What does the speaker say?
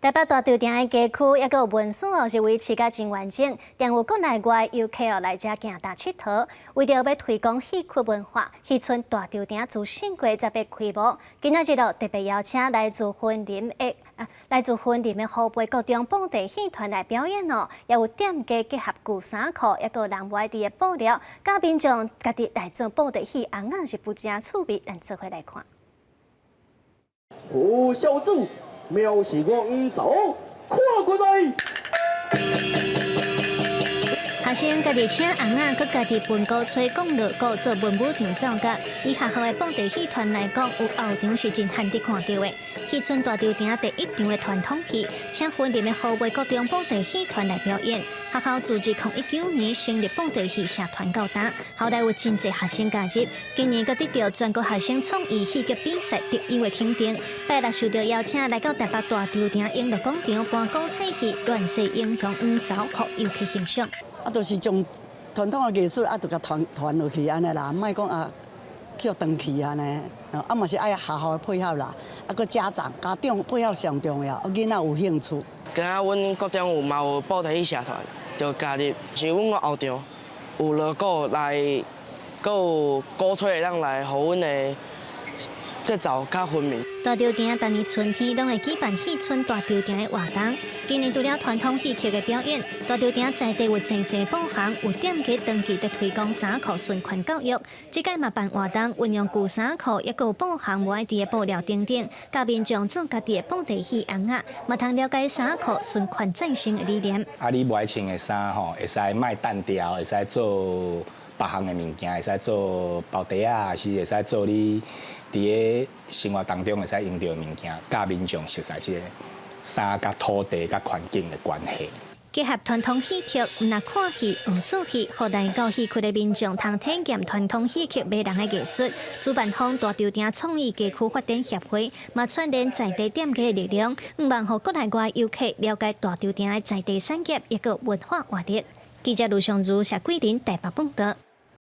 台北大稻埕的街區抑閣有文史哦，是維持甲真完整，定有國內外遊客哦來遮行踏𨑨迌。為著欲推廣戲曲文化，戲村大稻埕自信過十八開幕，今仔日就特別邀請來自雲林的虎背國中布袋戲團來表演哦，也有店家結合舊衫褲，抑閣人無愛挃的布料，教民眾家己來做布袋戲，尪仔是不誠趣味，咱做伙來看。胡小子，藐視我黃巢，看過來！學生家己請尪仔，閣家己分鼓吹講鑼鼓做文武場奏樂。以學校的布袋戲團來講，有後場是真罕得看著的。戲村大稻埕第一場的傳統戲，請雲林的虎背國中布袋戲團來表演。學校自2019年成立布袋戲社團到今，後來有真濟學生加入，今年閣得著全國學生創意戲劇比賽得優的肯定。拜六受著邀請來到台北大稻埕永樂廣場搬古册戲《亂世英雄黃巢》，予遊客欣賞。啊，就是將傳統的藝術啊，就共傳傳落去按呢啦，莫講啊，去予斷去按呢，啊嘛是愛學校的配合啦，啊閣家長家長配合上重要，啊囡仔有興趣。今仔阮國中有嘛有布袋戲社團，就加入，是阮個後場有鑼鼓來，閣有鼓吹會當來，予阮的節奏較分明。大稻埕逐年春天攏會舉辦戲村大稻埕的活動。今年除了傳統戲曲的表演，大稻埕在地有濟濟布行，有店家長期佇推廣衫褲循環教育。這擺嘛辦活動，運用舊衫褲，抑閣有布行無愛挃的布料等等，教民眾做家己的布袋戲尪仔，嘛通了解衫褲循環再生的理念。啊，你無愛穿的衫吼，會使莫擲掉，會使做別項的物件，會使做包袋仔，還是會使做你佇咧生活當中會使用著的物件，教民眾熟悉這个衫佮土地佮環境的關係。結合傳統戲曲，毋但看戲、學做戲，予來到戲曲的民眾通體驗傳統戲曲迷人的藝術。主辦方大稻埕創意街區發展協會嘛串聯在地店家的力量，向望予國內外遊客了解大稻埕的在地產業，抑閣文化活力。記者盧尚如、謝桂林台北報導。